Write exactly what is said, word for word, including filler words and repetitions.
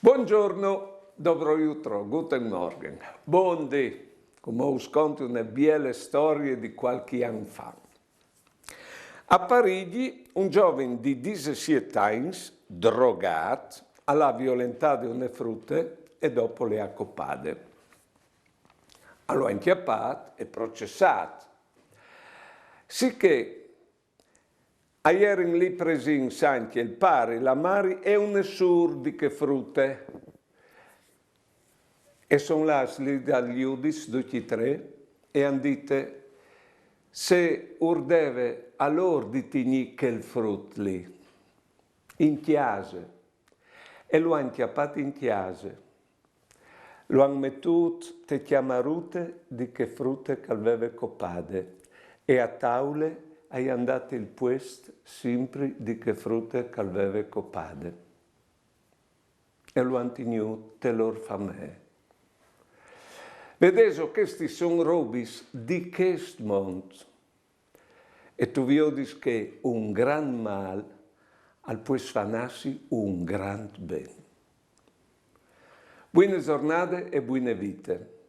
Buongiorno, dobro jutro, guten Morgen, bon dì, come us conti une biele storie di qualchi an fa. A Parigi un giovin di disesiet agns, drogat, al à violentade une frute e dopo le à copade. Al lo àn cjapat e processat. Sichè a jerin lì presints ancje il pari, la mari e une sûr di chê frute. E son lâts lì dal judiç ducj i trê e a àn dite: se ur deve a lôr di tignî chel frut lì, in cjase. E lu àn cjapat in cjase. Lu àn metût te cjamarute di chê frute che al veve copade e a taule a i àn dât il puest simpri di chê frute che al veve copade. E lu àn tignût te lôr famee. Vedêso, chestis son robis di chest mont. E tu viodis che un grant mâl al pues fâ nassi un grant ben. Buine zornade e buine vite.